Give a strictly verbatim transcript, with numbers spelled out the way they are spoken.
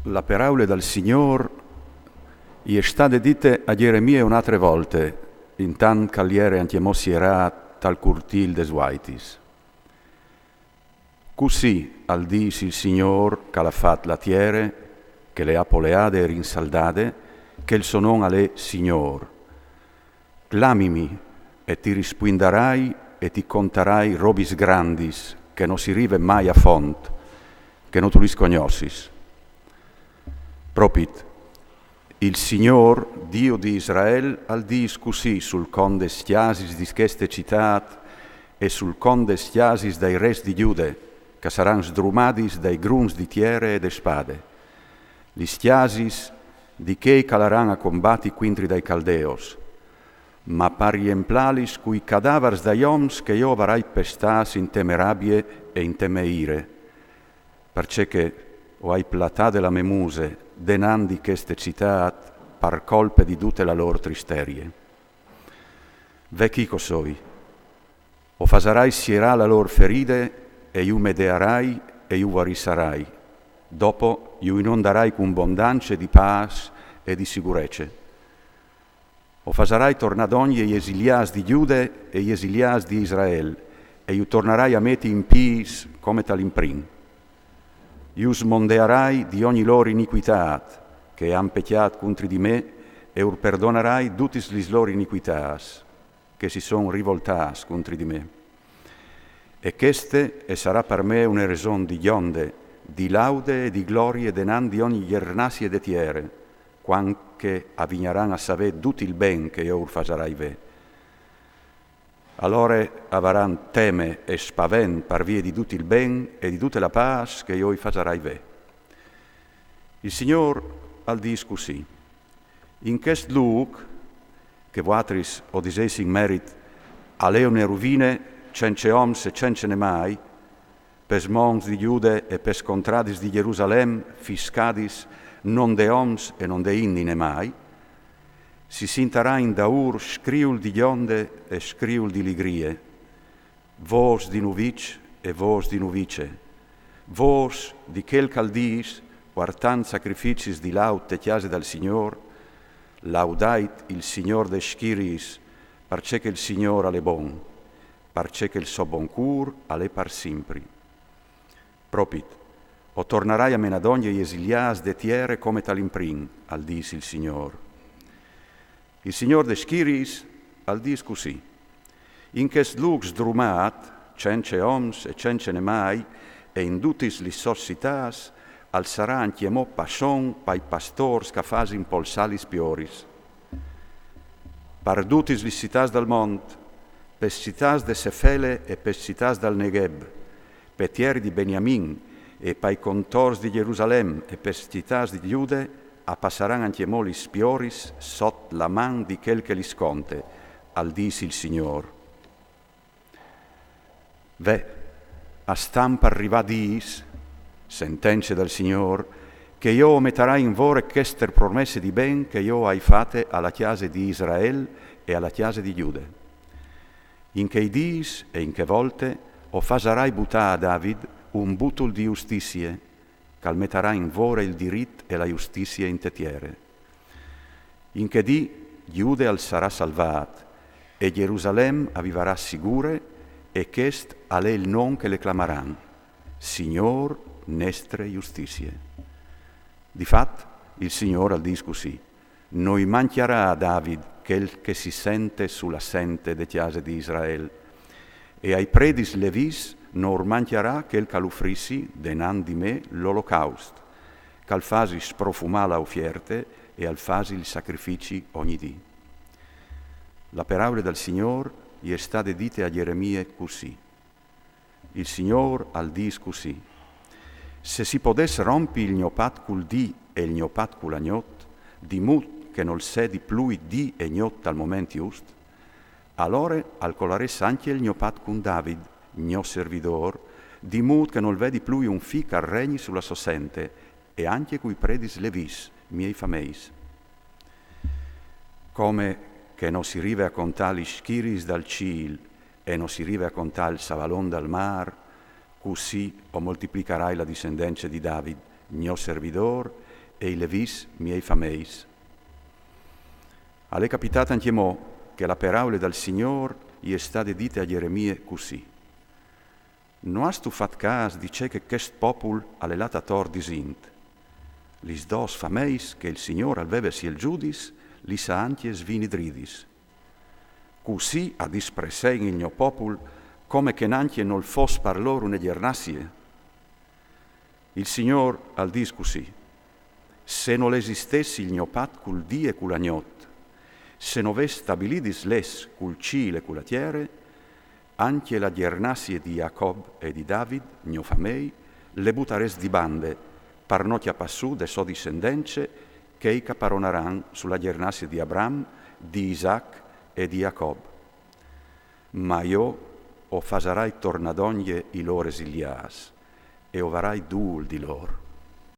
La peraule dal Signôr i è stade dite a Gjeremie une altre volte, intant ch'al jere ancjemò sierât tal curtîl des vuaitis. Cussì al dîs il Signôr ch'al à fat la tiere, che le à poleade e rinsaldade, che il so non al è Signôr. Clamimi e ti rispuindarai e ti contarai robis grandis che no si rive mai a font, che no tu lis cognossis. Propit, il Signôr, Diu di Israel, al dîs cussì sul cont des cjasis di cheste citât e sul cont des cjasis dai rês di Gjude, ch'a saran sdrumadis dai grums di tiere e de spade. Lis cjasis di chei ch'al laran a combati cuintri dai Caldeos, ma par jemplâlis cui cadavars dai oms che jo o varai pestâts inte mê rabie e inte mê ire, parcè che o ai platade la mê muse denant di cheste citât par colpe di dute la lôr tristerie. Ve chi ch'o soi. O fasarai sierâ la lôr feride e ju medearai e ju vuarissarai. Dopo ju inondarai cun bondance di pâs e di sigurece. O fasarai tornâ dongje i esiliâts di Gjude e i esiliâts di Israel, e ju tornarai a meti in pîs come tal imprin. Ju smondearai di ogni lôr inicuitât, che a àn pecjât cuntri di me, e ur perdonarai dutis lis lôr inicuitâts, che si son rivoltâts cuntri di me. E cheste e sarà par me une reson di gjonde, di laude e di glorie denant di ogni gjernazie de tiere, cuant che a vignaran a savê dut il ben che jo ur fasarai vê. Alore a varan teme e spavent par vie di dut il ben e di dute la pâs che jo i fasarai vê. Il Signôr al dîs cussì: In chest lûc, che vuatris o diseis in merit, al è une ruvine, cence oms e cence nemâi, pes monts di Gjude e pes contradis di Gjerusalem, fiscadis non de oms e non de int nemâi, si sintarain daûr scriul di gjonde e scriul di ligrie, vôs di nuviç e vôs di nuvice, vôs di chel ch'al dîs, puartant sacrificis di laud te cjase dal Signôr: Laudait il Signôr des schiriis, parcè che il Signôr al è bon, parcè che il so bon cûr al è par simpri. Propit, o tornarai a menâ dongje i esiliâts de tiere come tal imprin, al dîs il Signôr. Il Signôr des schiriis al dîs cussì: In chest lûc sdrumât, cence oms e cence nemâi, e in dutis lis sôs citâts, al sarà ancjemò passon pai pastôrs ch'a fasin polsâ lis pioris. Par dutis lis citâts dal mont, pes citâts de Sefele e pes citâts dal Negheb, pe tiere di Beniamin e pai contorns di Gjerusalem e pes citâts di Gjude, a passaran ancjemò lis pioris sot la man di chel che lis conte, al dîs il Signôr. Ve, a stan par rivâ dîs, sentence dal Signôr, che jo o metarai in vore cheste promesse di ben che jo o ai fate a la cjase di Israel e a la cjase di Gjude. In chei dîs e in chê volte o fasarai butâ a David un butul di justizie, ch'al metarà in vore il dirit e la justizie inte tiere. In chê dì Gjude al sarà salvât, e Gjerusalem a vivarà sigure, e chest al è il non che le clamaran: Signôr, nestre justizie. Di fat, il Signôr al dîs cussì: No i mancjarà a David chel che si sente su la sente de cjase di Israel, e ai predis levîs no ur mancjarà chel ch'al ufrissi denant di me l'olocaust, ch'al fasi sprofumâ la ufierte e al fasi il sacrifici ogni dì. La peraule dal Signôr i è stade dite a Gjeremie cussì. Il Signôr al dîs cussì: Se si podès rompi il gno pat cul dì e il gno pat cu la gnot, di mût che nol sedi plui dì e gnot al moment just, alore al colarès ancje il gno pat cun David, gno servidôr, di mût che nol vedi plui un fi ch'al regni su la sô sente, e ancje cui predis levîs, miei fameis. Come che no si rive a contâ lis schiriis dal cîl e no si rive a contâ il savalon dal mâr, cussì o moltiplicarai la dissendence di David, gno servidôr, e i Levis miei fameis. Al è capitât ancjemò che la peraule dal Signôr i è stade dite a Gjeremie cussì: No âstu fat câs di ce che chest popul al è lât ator disint? Lis dôs fameis che il Signôr al veve sielzudis lis à ancje svinidridis. Cussì a dispresein il gno popul come che nancje nol fos par lôr une gjernasie? Il Signôr al dîs cussì: Se nol esistès il gno pat cul dì e cu la gnot, se no ves stabilidis leçs cul cîl e cu la tiere, ancje la gjernasie di Jacob e di David, gno famei, le butarès di bande, par no cjapâ sù de sô dissendence chei ch'a paronaran su la gjernasie di Abram, di Isac e di Jacob. Ma jo o fasarai tornâ dongje i lôr esiliâts, e o varai dûl di lôr.